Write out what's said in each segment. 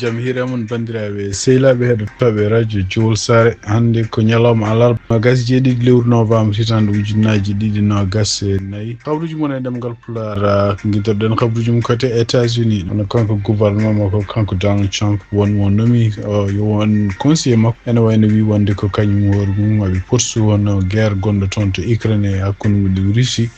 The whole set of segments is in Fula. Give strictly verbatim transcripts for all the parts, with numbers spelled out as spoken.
Jam hiire mon, banndiraaɓe sehilaaɓe heɗotooɓe radio Jowol Saare. Hannde ko ñalawma alarba, noogaas e jeeɗiɗi lewru novembre, hitaande ujunnaaji ɗiɗi noogaas e nayi. Habruuji mon e ɗemngal Pulaar, ah, ko ngiɗirɗen habruuji mum ko to États-Unis. Kono kanko gouvernement makko, kanko Donald Trump, won mo nomi, o, yo won conseiller makko. Ene wayno wi wonde ko kañum hoore mum waɗi poursuivre hono guerre gonɗo toon to Ukraine e hakkunde mum e Russie.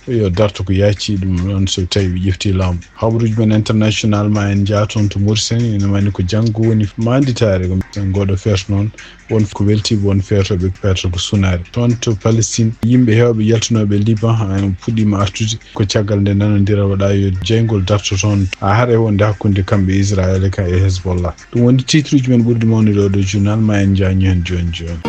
Yo darto ko yaaccii ɗum ɗoon so tawii ɓe ƴeftii laamu. Habruuji men international ma en njaa toon to Mauritanie, ene wayno ko janngo woni maanditaare. Ko ngooɗo feeto noon, won ko weltii, won feetooɓe peeto ko sunaare. Toon to Palestine, yimɓe heewɓe yaltunooɓe Liban, ah, puɗɗiima artude. Ko caggal nde nanondiral waɗaa yo jeyngol darto toon, ah, hare wonde hakkunde kamɓe Israel e ka e Hezbollah. Ɗum woni titruuji men ɓurɗi mawnude oo ɗoo journal, ma en njaañu heen jooni jooni.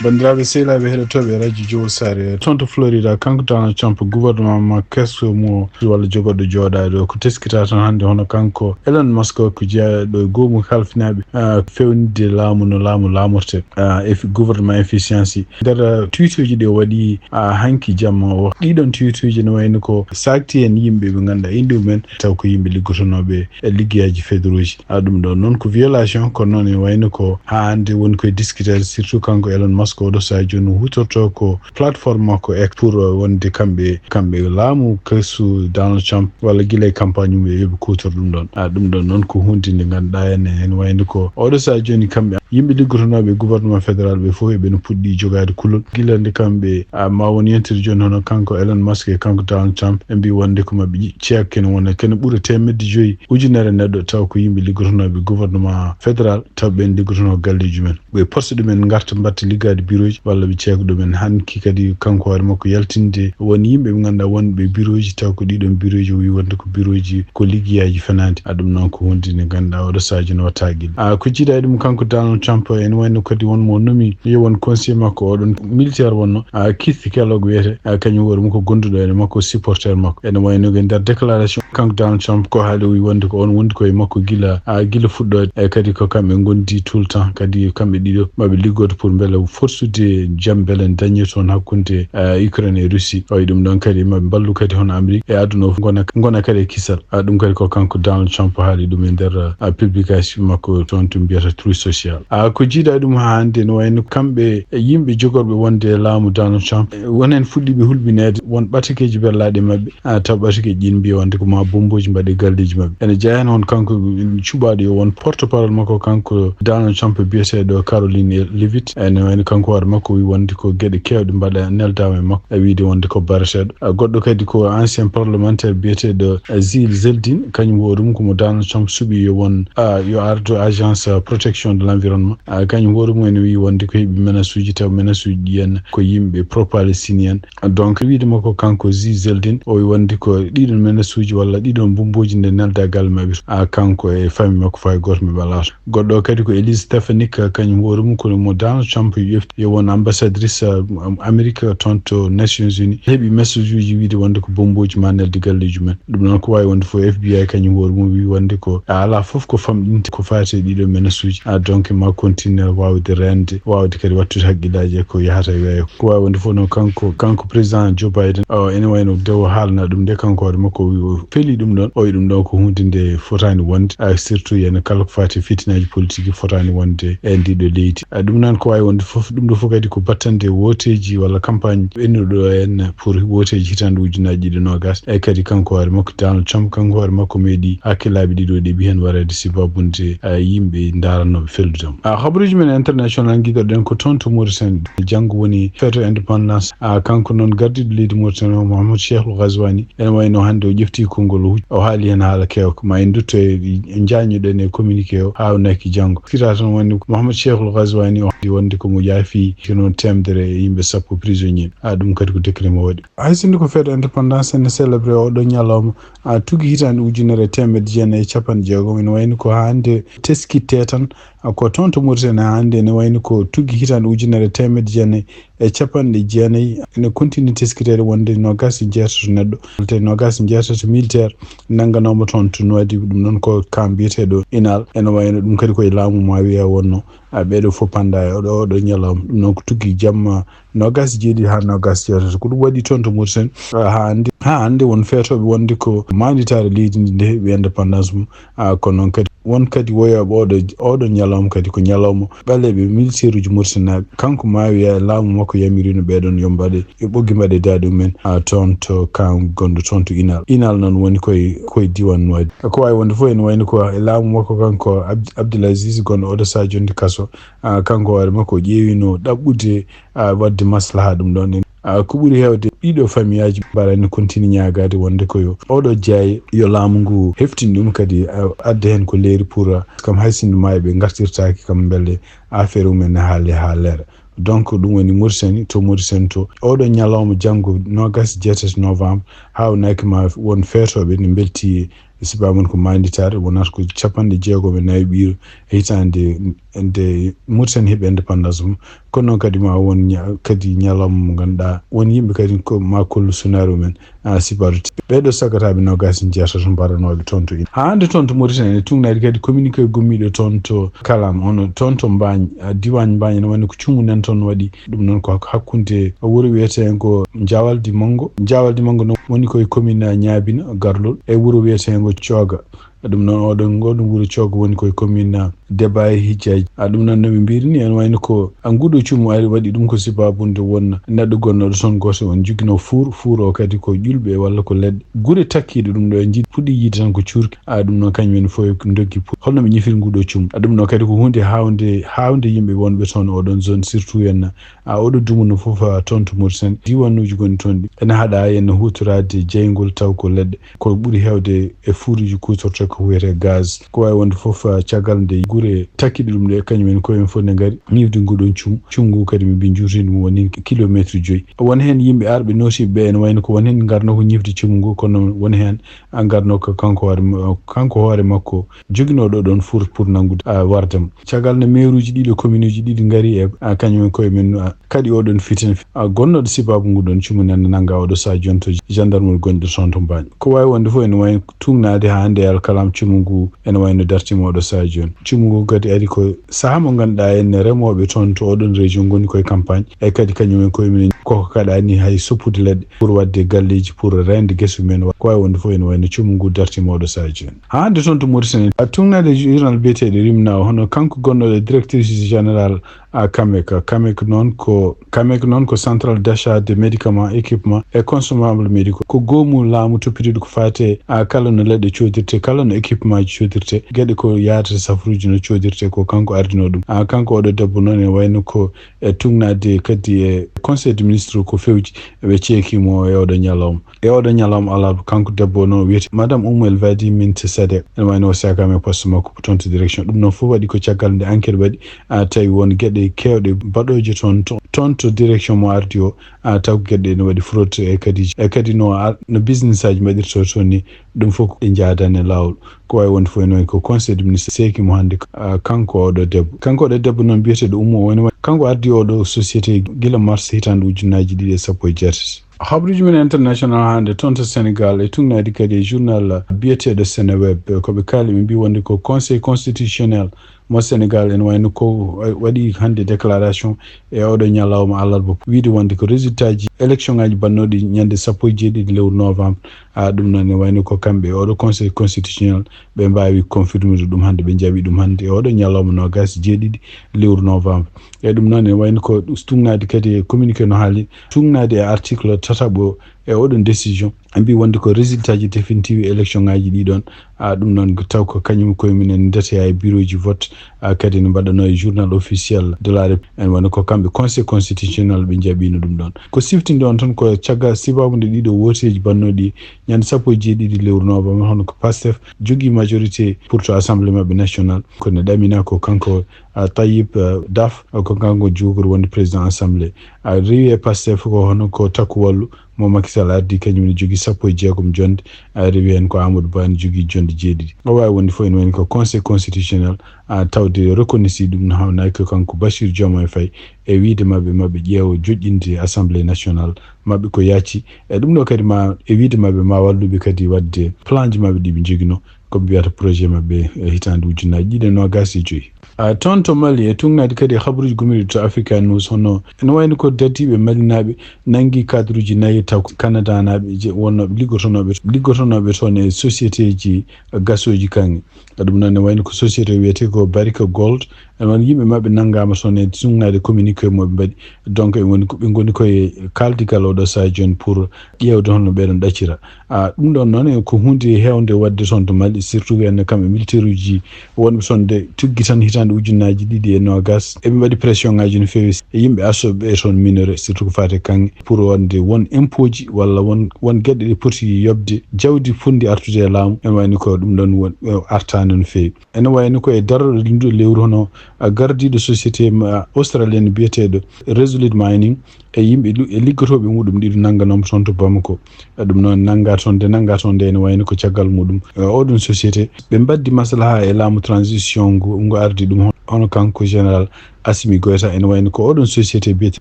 Banndiraaɓe sehilaaɓe heɗotooɓe radio Jowol Saare, toon to Florida, kanko Donald Trump, gouvernement ma keso mo walla jogorɗo jooɗaade o, ko teskitaa tan hannde hono kanko Elon Musk o, ko jeyaaɗo e goomu halfinaaɓe, ah, feewnitde laamu no laamu laamortee, ah, efi-, gouvernement efficiency. Nder, ah, tweetuuji ɗi o waɗi, ah, hanki jamma o, ɗiɗon tweetuuji ne wayno ko saakti heen yimɓe ɓe ngannduɗaa innde mumen, taw ko yimɓe liggotonooɓe e liggeyaaji fédéraux ji. A ɗum ɗoon noon ko violation, kono noon ene wayno ko haa hannde woni koye discuter, surtout kanko Elon Musk, oɗo sahaa jooni o huutorto ko plateforme makko X pour, uh, wonde kamɓe, kamɓe laamu kesu Donald Trump, walla gila e campagne mum e yoɓe kuutor ɗum ɗoon. A ɗum ɗoon noon ko huunde nde ngannduɗaa ene, ene wayno ko oɗo sahaa jooni kamɓe yimɓe liggotonooɓe e gouvernement fédéral ɓe fof eɓe no puɗɗi jogaade kulol. Gila nde kamɓe, a, ma won yontere jooni hono kanko Elon Musk e kanko Donald Trump ɓe mbii wonde ko maɓe ceek kene wona kene ɓura teemedde joyi ujunere neɗɗo, taw ko yimɓe liggotonooɓe gouvernement fédéral, taw ɓeen liggotonoo galleeji men. Ɓe porsi ɗumen ngarta mbatta liggaade birooji walla ɓe ceeka ɗumen. Hanki kadi kanko hoore makko yaltinde won yimɓe ɓe ngannduɗaa wonɓe birooji, taw ko ɗiɗon birooji o wi wonde ko birooji ko liggeyaaji fenaande. A ɗum noon ko huunde nde ngannduɗaa oɗo sahaa jooni watta haqqille. A ko jiidaa e ɗum kanko Donald Trump ene wayno kadi won mo nomi yo won conseiller makko oɗon militaire wonno, a Keith Kellogg wiyete, a kañum hoore mum ko gonduɗo ene makko supporter makko. Ene wayno e nder déclaration kanko Donald Trump ko haali o wi wonde ko on wondi koye makko gila, a gila fuɗɗoode. E kadi ko kamɓe ngondi tout le temps, kadi kamɓe ɗiɗo maɓe liggodo pour mbele forsude jam mbele dañe toon hakkunde, a, Ukraine e Russie. O wi ɗum ɗoon kadi maɓe mballu kadi hono Amérique e aduna o ngona, ngona kadi e kisal. A ɗum kadi ko kanko Donald Trump haali ɗum e nder, a, publication makko toon to mbiyata Truth Social. A ko jiidaa ɗum haa hannde no wayno kamɓe e yimɓe jogorɓe wonde e laamu Donald Trump, e won heen fuɗɗiiɓe hulɓineede won ɓatakeeji berlaaɗi maɓɓe, a taw ɓatakeeji ɗin mbiya wonde ko ma bombooji mbaɗe galleeji maɓɓe. Ene jeyaa heen on kanko cuɓaaɗo yo won porte parole makko kanko Donald Trump biyeteeɗo Caroline Leavitt. Ene wayno kanko hoore makko wi wonde ko geɗe keewɗe mbaɗa neldaama e makko e wiide wonde ko bareteeɗo. A goɗɗo kadi ko ancien parlementaire biyeteeɗo, a, Zil Zeldin, kañum hoore mum ko mo Donald Trump suɓi yo won, a, yo ardo agence, a, protection de l'environnement. A, kañum hoore mum ene wi wonde ko heɓi menace uji, taw menace uji ɗi en ko yimɓe pro-palestinian. Donc wiide makko kanko Zil Zeldin o wi wonde ko ɗiɗon menace uji walla ɗiɗon bombooji nde nelda galle maɓɓe, a kanko e famille makko fay gooto maɓɓe alaa. Goɗɗo o kadi ko Elise Stefanik, kañum hoore mum ko mo Donald Trump ƴefti yo won ambassadrice, a, Amérique toon to Nations Unies, heɓi message uji wiide wonde ko bombooji ma nelde galleeji men. Ɗum noon ko waawi wonde fof F B I kañum hoore mum wi wonde ko a alaa fof ko famɗinte ko faati e ɗiɗo menace uji. A donc ma continue waawde reende, waawde kadi wattude haqqillaaji e ko yahata e weeyo. Ko waawi wonde fof noon kanko, kanko président Joe Biden, o ene wayno nde o haalna ɗum nde kanko hoore makko o wi o feli ɗum ɗoon, o wi ɗum ɗoon ko huunde nde fotaani wonde, a surtout yen kala ko faati e fitinaaji politique fotaani wonde e ndiɗo leydi. A ɗum noon ko waawi wonde fof, ɗum ɗo fof kadi ko battande wooteeji walla campagne ɓennuɗo en pour wooteeji hitaande ujunnaaji ɗiɗi noogaas. E kadi kanko hoore makko Donald Trump, kanko hoore makko meeɗi hakkillaaɓe ɗiɗo ɗeɓi heen wareede sibabunde, a, yimɓe ndaarannooɓe fellude mo. A, habaruuji men international ngiɗoɗen ko toon to Mauritanie. Janngo woni feeto indépendance. A, kanko noon gardiiɗo leydi Mauritanie o, Mohamed Cheikhul Ghazouani, ene wayno hannde o ƴefti konngol, o hu-, o haali heen haala keewka. Ma en ndutto e, e njaañuɗen e communiqué o haa o naki janngo. Sira tan woni Mohamed Cheikhul Ghazouani o haali wonde ko mo yaafi hino teemedere e yimɓe sappo prisonnier. A, ɗum kadi ko décret mo waɗi. Hay sinno ko feeto indépendance ene célébré oɗo ñalawma, a, tugi hitaande ujunere e teemedde jeenayi e capanɗe jeegom, ene wayno ko haa hannde teskitte tan, a, ko Noon to Mauritanie hannde ene wayno ko tuggi hitaande ujunere teemedde jeenayi e capanɗe jeenayi, ene continue teskiteede wonde noogaas e jeetato neɗɗo, te noogaas e jeetato militaire nannganooma toon to Nouadhibou. Ɗum noon ko kam biyeteeɗo Inal, ene wayno ɗum kadi koye laamu ma wiya wonno. A, ɓeeɗo fof panda e oɗo, oɗo ñalawma. Ɗum noon ko tuggi jamma noogaas e jeeɗiɗi haa noogaas e jeetato. Ko ɗum waɗi toon to Mauritanie, a, haa hannde, haa hannde won feetooɓe wonde ko maanditaare leydi ndi nde heɓi indépendance mum. A, kono noon kadi won kadi woyooɓe oɗo, oɗo ñalawma kadi ko ñalawma ɓaleeɓe militaireji mauritanaaɓe. Kanko ma wiya laamu makko yamirino ɓeɗon yo mbaɗe, yo ɓoggi mbaɗe daade mumen, a, toon to kan gonɗo toon to Inal. Inal noon woni koye, koye diiwaan Nouadhibou. Ko waawi wonde fof ene wayno ko e laamu makko kanko Abd-, Abdelaziz gonɗo oɗo sahaa jonde kaso. A, kanko hoore makko o ƴeewino ɗaɓɓude, a, waɗde maslaha ɗum ɗoon. A, ko ɓuri heewde ɗiɗo famiyaaji mbarani continue ñaagaade wonde ko yo oɗo Jaay yo laamu ngu heftin ɗum kadi, a, adda heen ko leeri pour, a, kam hay sinno maayo ɓe ngartirtaaki kam mbele affaire mumen ne haale haa leera. Donc ɗum woni Mauritanie, to Mauritanie to oɗo ñalawma janngo noogaas e jeetati novembre, haawnaaki ma won feetooɓe ne mbelti e sifa mum ko maanditaare, wonata ko capanɗe jeegom e nayi ɓiire hitaande nde Mauritanie heɓi indépendance mum. Kono noon kadi ma won ña-, kadi ñalawma mo ngannduɗaa won yimɓe kadi ko ma kollu sunaaru men, a, sifaru te. Ɓeeɗo sagataaɓe noogaas e jeetato mbaranooɓe toon to Inal. Haa hannde toon to Mauritanie ene tugnaade kadi communiqué gummiiɗo toon to Kalam, hono toon to Mbaañ, a, diiwaan Mbaañ ene wayno ko cuumu nan toon waɗi. Ɗum noon ko hak-, hakkunde wuro wiyeteengo Jawaldi Manngo. Jawaldi Manngo noon woni koye commune Ñaabina Garlol e wuro wiyeteengo Cooga. Ɗum noon oɗon, oɗon wuro Cooga woni koye commune Debaye Hijjaaji. A, ɗum noon no ɓe mbiri ni, ene wayno ko, a, nguɗo cuumu ari waɗi ɗum ko sibabunde won neɗɗo gonnoɗo toon gooto on jogino fuur, fuur o kadi ko ƴulɓe walla ko leɗɗe. Gure takkiiɗe ɗum ɗo e njiɗi puɗɗi yiide tan ko cuurki. A, ɗum noon kañum en fof ndoggi pu-, holno ɓe ñifiri nguɗo cuumu. A, ɗum noon kadi ko huunde haawnde, haawnde yimɓe wonɓe toon oɗon zone, surtout en, a, oɗo dumunna fof, a, toon to Mauritanie, diiwanuuji gonɗi toon ɗi ene haɗa ene huutoraade jeyngol taw ko leɗɗe. Ko ɓuri heewde e fuuruuji kuutortee ko wiyetee gaz. Ko waawi wonde fof, a, caggal nde gure takkiiɗe ɗum ɗe kañum en koye en fof ne ngari ñifde nguɗon cuumu. Cuumu ngu kadi mi mbi njuutindu mum woni kilometre joyi. Won heen yimɓe arɓe nootiiɓe ɓe ene wayno ko won heen ngarno ko ñifde cuumu ngu, kono won heen a ngarno ko kanko hoore ma-, kanko hoore makko joginooɗo ɗoon fuur pour nanngude, a, warde mo. Caggal nde meeruuji ɗiɗo, communuuji ɗiɗi ngari e, a, kañum en koye men, a, kaɗi oɗon fitina, a, gonnooɗo sibaabu ngu ɗoon cuumu nana nannga oɗo sahaa jooni to gendarmerie gonɗo toon to Mbaañ. Ko waawi wonde fof ene wayi tugnaade haa hannde e alkalam cuumu ngu ene wayno dartiima oɗo sahaa jooni. Cuumu ngu kadi ari ko sahaa mo ngannduɗaa en remooɓe toon to oɗon région ngoni koye campagne, e kadi kañum en koye mum koko kaɗaani hay soppude leɗɗe pour waɗde galleeji, pour reende gese mumen. Ko waawi wonde fof ene wayno cuumu ngu dartiima oɗo sahaa jooni. Haa hannde toon to Mauritanie, a, tugnaade journal biyeteeɗo Rimna o, hono kanko gonnooɗo directrice générale, a, CAMEC. CAMEC noon ko, CAMEC noon ko Central d'achat de médicaments, équipements et consommables médicaux. Ko goomu laamu toppitiiɗo ko faati e, a, kala no leɗɗe coodirtee, kala no équipement ji coodirtee, geɗe ko yaadata safaruuji no coodirtee, ko kanko ardinoo ɗum. A, kanko oɗo debbo noon ene wayno ko e tugnaade kadi e conseil de ministre ko fewji, ɓe ceeki mo e oɗo ñalawma. E oɗo ñalawma alarba, kanko debbo o noon wiyetee Madame Oumou El Vadi Minte Sadek, ene wayno o seekaama e poste makko ko toon to direction. Ɗum noon fof waɗi ko caggal nde enquête waɗi, a, tawi won geɗe keewɗe baɗooje toon, to-, toon to direction mo ardi o, a, taw ko geɗe ɗe ene waɗi fraude e kadi, e kadi no a-, no business aji mbaɗirtoo toon ni, ɗum fof ko ɗe njaadaani e laawol. Ko waawi wonde fof ene wayi ko conseil de ministre seeki mo hannde, a, kanko oɗo debbo. Kanko oɗo debbo noon biyeteeɗo Oumou o, ene wayi kanko ardi oɗo société gila mars hitaande ujunnaaji ɗiɗi e sappo e jeetati. Habruuji men international hannde toon to Sénégal e tugnaade kadi e journal biyeteeɗo Seneweb, ko ɓe kaali ɓe mbi wonde ko conseil constitutionnel mo Sénégal ene wayno ko waɗi hannde déclaration e oɗo ñalawma alarba, wiide wonde ko résultat ji élection ngaji bannooɗi ñande sappo e jeeɗiɗi lewru novembre. A, ɗum noon ene wayno ko kamɓe e oɗo conseil constitutionnel ɓe mbaawi confirmir ɗum hannde, ɓe njaɓi ɗum hannde e oɗo ñalawma noogaas e jeeɗiɗi lewru novembre. E ɗum noon ene wayno ko tugnaade kadi e communiqué no haali, tugnaade e article tataɓo e oɗon décision, ɓe mbi wonde ko résultat ji définitive élection ngaji ɗi ɗoon. A, ɗum noon ko taw ko kañum koye mum en ndete e bureau ji vote, a, kadi ne mbaɗanoo e journal officiel de la République. Ene wayno ko kamɓe conseil constitutionnel ɓe njaɓino ɗum ɗoon. Ko siftinde on tan ko caggal sibabu nde ɗiɗo wooteeji bannooɗi ñande sappo e jeeɗiɗi lewru novembre, hono ko Pastef jogii majorité pour to assemblée maɓɓe nationale. Kono ɗamina ko kanko, a, Tayyip, a, Daf, a, ko kanko jogori wonde président assemblée. A, rewi e Pastef ko hono ko Takku Wallu, mo Macky Sall ardi, kañum ne jogii sappo e jeegom jonde, a, rewi heen ko Amadou Ba ne jogii jonde jeeɗiɗi. O waawi wonde fof ene wayni ko Conseil constitutionnel, a, tawde reconnaissii ɗum, no haawnaa ko kanko Bassirou Diomaye Faye, e wiyde maɓɓe, maɓɓe ƴeewa joƴƴinde Assemblée nationale maɓɓe ko yaaccii. E ɗum ɗo kadi ma, e wiyde maɓɓe ma walluɓe kadi waɗde plan ji maɓɓe ɗi ɓe njoginoo, ko ɓe mbiyata projet maɓɓe e hitaande ujunnaaji ɗiɗi e noogaas e joy. A, toon to Mali, e tuugnaade kadi e habaruuji gomɗinɗi to Africa News, hono ene wayno ko dartiiɓe malinaaɓe nanngi cadruuji nayi taw ko Kanadanaaɓe je wonnooɓe liggotonooɓe, liggotonooɓe toon e sociétéji gasooji kaŋŋe. Ɗum noon ne wayno ko société wiyetee ko Barrick Gold. E noon yimɓe maɓɓe nanngaama toon e tuugnaade communiqué mo ɓe mbaɗi. Donc, ɓe ngoni ko, ɓe ngoni koye kaaldigal oɗo sahaa jooni pour ƴeewde honno ɓeɗon ɗaccira. A, ɗum ɗon noon e ko huunde heewnde waɗde toon to Mali, surtout wiyande kamɓe militaire uji wonɓe toon de tuggi tan hitaande ujunnaaji ɗiɗi e noogaas. Eɓe mbaɗi pression ŋaaji no feewi e yimɓe asoɓe ɓe toon minerai, surtout ko faati e kaŋŋe, pour wonde won impôt ji walla won, won geɗe ɗe poti yoɓde jawdi fotndi artude e laamu. Ene wayni ko ɗum ɗon won, artaani no feewi. Ene wayni ko e darorɗe ndu lewru hono, a, gardiiɗo société ma, australienne biyeteeɗo Resolute Mining e yimɓe lu-, e liggotooɓe muɗum ɗiɗo nannganooma toon to Bamako. E ɗum noon nannga toon de, nannga toon de ene wayni ko caggal muɗum, e oɗon société ɓe mbaddi maslaha e laamu transition ngu, ngu ardi ɗum hono kanko général Assimi Goïta. Ene wayni ko oɗon société biyete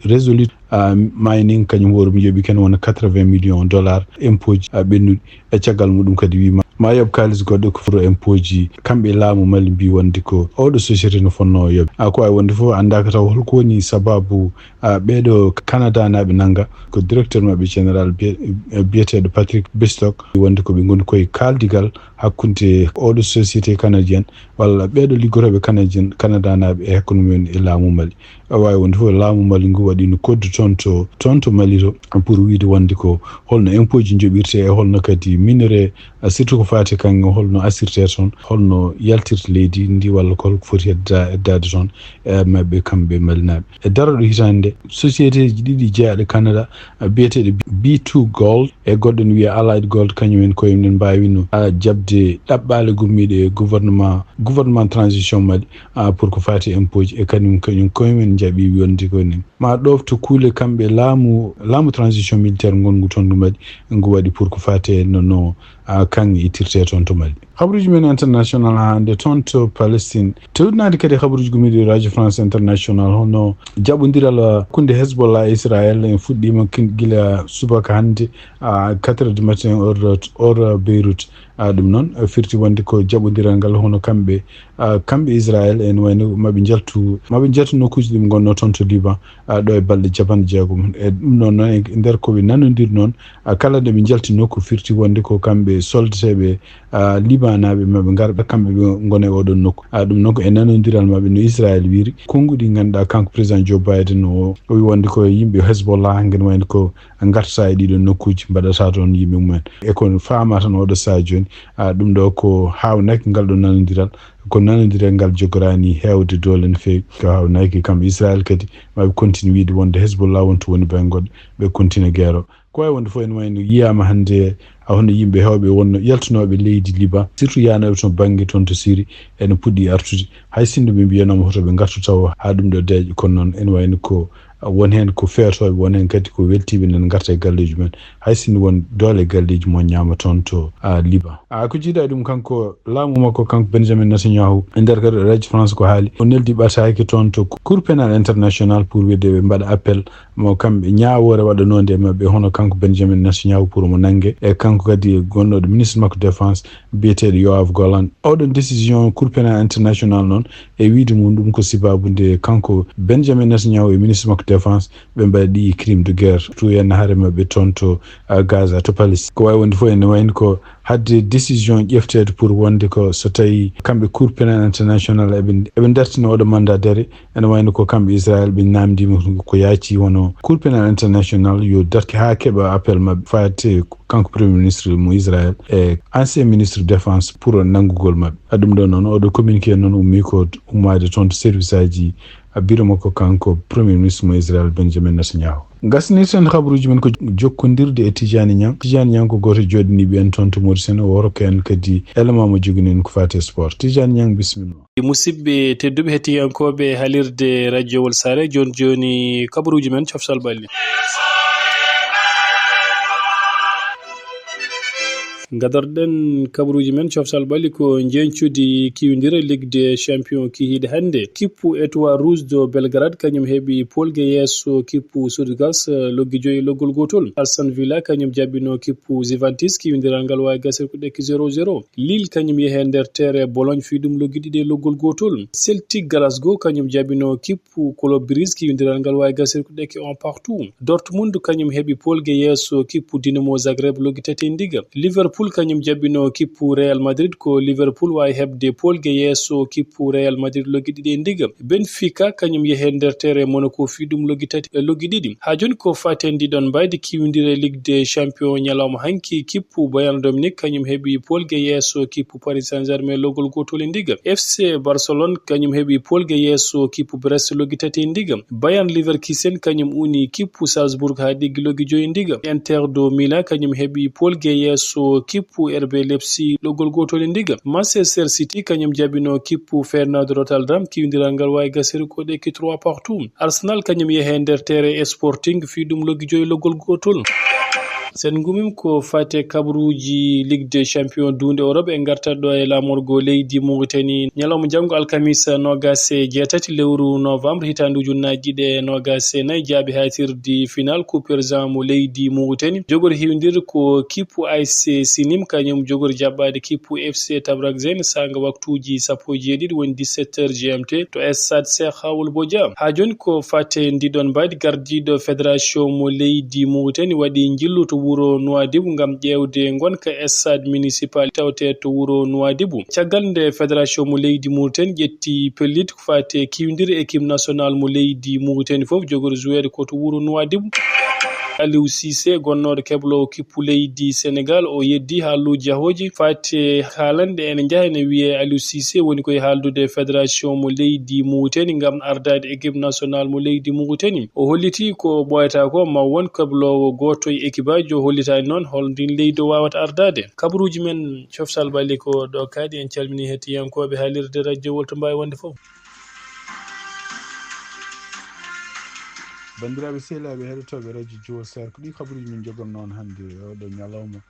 Resolute, a, Mining, kañum hoore mum yoɓi ken wona quatre-vingts millions dollars impôt ji, a, ɓennuɗi. E caggal muɗum kadi wiima ma yoɓ kaalis goɗɗo ko furo impôt ji. Kamɓe laamu Mali mbi wonde ko oɗo société no fonnoo yoɓe. A, ko wawi wonde fof anndaaka taw holko woni sababu, a, ɓeeɗo Canada naaɓe nannga. Ko directeur maɓɓe général biye-, biyeteeɗo Patrick Bistock wonde ko ɓe ngoni koye kaaldigal hakkunde oɗo société canadienne walla ɓeeɗo liggotooɓe canadien, Canada naaɓe e hakkunde mumen e laamu Mali. A, wawi wonde fof laamu Mali ngu waɗi no koddu toon to, toon to Mali to pour wiide wonde ko holno impôt ji njoɓirte e holno kadi minerai, a, surtout ko faati kaŋŋe, holno asirte toon, holno yaltirte leydi ndi walla ko holko foti hedda-, heddaade toon e maɓɓe kamɓe Malinaaɓe. E darorɗe hitaande nde, société ji ɗiɗi jeyaaɗe Canada, a, biyeteeɗe B two Gold e goɗɗo no wiyee Allied Gold, kañum en koye mum en mbaawino, a, jaɓde ɗaɓɓaale gummiiɗe e gouvernement, gouvernement transition Mali, a, pour ko faati e impôt ji e kañum, kañum koye mum en njaɓi wonde ko ni ma ɗofto kuule kamɓe laamu, laamu transition militaire ngongu toon ndu Mali, ngu waɗi pour ko faati e no, no, a, kaŋŋe ittirte toon to Mali. Habaruuji men international hannde toon to Palestine. Tewtinaade kadi habaruuji gomɗinɗi Radio France International, hono jaɓondiral hakkunde Hezbollah e Israël en fuɗɗiima kin-, gila subaka hannde, a, quatre heures du matin, heure, heure Beyrouth. A, ɗum noon, a, firti wonde ko jaɓondiral ngal hono kamɓe, a, kamɓe Israël en wayno maɓe njaltu, maɓe njaltu nokkuuji ɗi ɓe ngonnoo toon to Liban, a, ɗo e balɗe capanɗe jeegom. E ɗum noon, noon e nder ko ɓe nanondiri noon, a, kala nde ɓe njalti nokku firti wonde ko kamɓe soldateeɓe, a, Libanaaɓe maɓe ngar kamɓe ɓe ngona e oɗon nokku. A, ɗum noon ko e nanondiral maɓɓe no Israël wiiri. Konnguɗi ɗi ngannduɗaa kanko président Joe Biden o, o wi wonde ko yimɓe Hezbollah hanki no wayno ko ngartata e ɗiɗon nokkuuji mbaɗata toon yimɓe mumen. E ko faama tan oɗo sahaa jooni, a, ɗum ɗo ko haawnaki ngal ɗo nanondiral, ko nanondiral ngal jogoraani heewde doole no feewi. Ko haawnaki kamɓe Israël kadi maɓe continue wiide wonde Hezbollah wonto woni bayngol, ɓe continue guerre o. Ko wawi wonde fof ene wayno yiyaama hannde, a, hono yimɓe heewɓe wonno yaltunooɓe leydi Liban, surtout yahanooɓe toon bannge toon to Syrie, ene puɗɗi artude. Hay sinno ɓe mbiyanooma hoto ɓe ngartu taw haa ɗum ɗo deeƴa, kono noon ene wayno ko, a, won heen ko feetooɓe, won heen kadi ko weltiiɓe nen ngarta e galleeji mumen. Hay sinno won doole galleeji moƴƴaama toon to, a, Liban. A, ko jiidaa e ɗum kanko laamu makko kanko Benjamin Netanyahu e nder kadi Radio France ko haali. O neldi ɓataake toon to Cour pénale internationale pour wiide ɓe mbaɗa appel mo kamɓe ñaawoore waɗanoonde e maɓɓe, hono kanko Benjamin Netanyahu pour mo nannge, e kanko kadi e gonnooɗo ministre makko défense biyeteeɗo Yoav Gallant. Oɗon décision Cour pénale internationale noon e wiide mum ɗum ko sibaabu nde kanko Benjamin Netanyahu e ministre makko défense ɓe mbaɗi crime de guerre, tuuyanno haare maɓɓe toon to, a, Gaza, to Palestine. Ko wawi wonde fof ene wayno ko hadde décision ƴefteede pour wonde ko so tawi kamɓe Cour pénale internationale eɓe, eɓe dartina oɗo mandat d'arrêt, ene wayno ko kamɓe Israël ɓe namdiima ko yaaci hono Cour pénale internationale yo darti haa keɓa appel maɓɓe faate kanko premier ministre mo Israël e ancien ministre défense pour nanngugol maɓɓe. A, ɗum ɗo noon, oɗo communiqué noon ummi ko ummaade toon to service aji, a, bureau makko kanko premier ministre mo Israël Benjamin Netanyahu. Ngasnirten habaruuji men ko jokkondirde e Tijani Niang. Tijani Niang ko gooto e jooɗiniiɓe en toon to Mauritanie, o hokka en kadi élément mo jogini en ko faati e sport. Tijani Niang, bisimilla. Musidɓe tedduɓe hettiyankooɓe halirde Radio Walsare, jooni jooni kabaruuji men coftal ɓalli. Gadorɗen kabaruuji men coftal ɓali ko njeñcudi kiwindire Ligue des Champions kihiiɗe hannde. Kippu Étoile Rouge de Belgrade kañum heɓi poolge yeeso kippu Sudgas, eh, loggi joyi e loggol gootol. Aston Villa kañum jaɓɓino kippu Juventus, kiwindiral ngal waawi gasirkude ki zéro zéro. Lille kañum yehe nder tere Bologne fii ɗum loggi ɗiɗi e loggol gootol. Celtic Glasgow kañum jaɓɓino kippu Club Brugge, kiwindiral ngal waawi gasirkude ki un partout. Dortmund kañum heɓi poolge yeeso kippu Dinamo Zagreb loggi tati e ndiga. Liverpool kañum jaɓɓino kippu Real Madrid, ko Liverpool waawi heɓde poolge yeeso kippu Real Madrid loggi ɗiɗi e ndiga. Benfica kañum yehe nder tere Monaco fii ɗum loggi tati e loggi ɗiɗi. Haa jooni ko faten ndi ɗon mbaydi kiwindire Ligue des Champions ñalawma hanki, kippu Bayern Dominique kañum heɓi poolge yeeso kippu Paris Saint-Germain loggol gootol e ndiga. F C Barcelone kañum heɓi poolge yeeso kippu Brest loggi tati e ndiga. Bayern Leverkusen kañum uni kippu Salzburg haa ɗiggi loggi joyi e ndiga. Inter de Milan kañum heɓi poolge yeeso kippu R B Leipzig loggol gootol e ndiga. Manchester City kañum jaɓɓino kippu Feyenoord Rotterdam, kiwindiral ngal waawi gasirkude ki trois partout. Arsenal kañum yehe nder tere Sporting fii ɗum loggi joyi loggol gootol. Sen ngumim ko fate kabaruuji Ligue des Champions duunde Europe, en ngartat ɗo e laamorgo leydi Mauritanie. Ñalawma janngo alkamisa noogas e jeetati lewru novembre hitaande ujunnaaji ɗiɗi e noogas e nayi, jaaɓi haatirdi final Coupe Président mo leydi Mauritanie. Jogori hiwdir ko kippu A S C Sinim, kañum jogori jaɓɓaade kippu F C Tabrak Zain saanga waktuuji sappo e jeeɗiɗi, woni dix-sept heures G M T, to stade Cheikh Awol Bodian. Haa jooni ko fate ndi ɗon mbaydi, gardiiɗo fédération mo leydi Mauritanie waɗi njillu to wuro Nouadhibou ngam ƴeewde ngonka stade municipal tawte to wuro Nouadhibou. Caggal nde fédération mo leydi Mauritanie ƴetti pellit ko fate kiwdir équipe nationale mo leydi Mauritanie fof, jogori joueede ko to wuro Nouadhibou. Aliou Cissé, gonnooɗo kebloowo kippu leydi Sénégal, o yeddi haalluuji yahooji fate haalande ene njaha ene wiyee Aliou Cissé woni koye haaldude fédération mo leydi Mauritanie ngam ardaade équipe nationale mo leydi Mauritanie. O holliti ko ɓooyata ko ma won kebloowo gooto e équipe aji, o hollitaani noon hol ndin leydi o waawata ardaade. Kabaruuji men coftal ɓalli ko ɗo kaaɗi, en calmini hettiyankooɓe haalirde radio Wolto Mbaye wonde fof. Banndiraaɓe sehilaaɓe heɗotooɓe radio Jowol Sar, ko ɗi kabaruuji min njogornoo on hannde e oɗo ñalawma.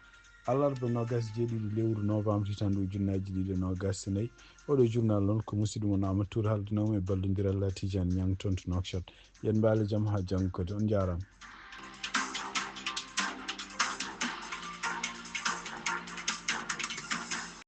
Alarba noogas e jeeɗiɗi lewru novembre hitaande ujunnaaji ɗiɗi e noogas e nayi. Oɗo journal noon ko musidɗo mon Amadou Tour haaldunooma e ballondiral Latidiane Niang toon to Nouakchott. Yen mbaale jam haa janngo kadi. On njaaraama.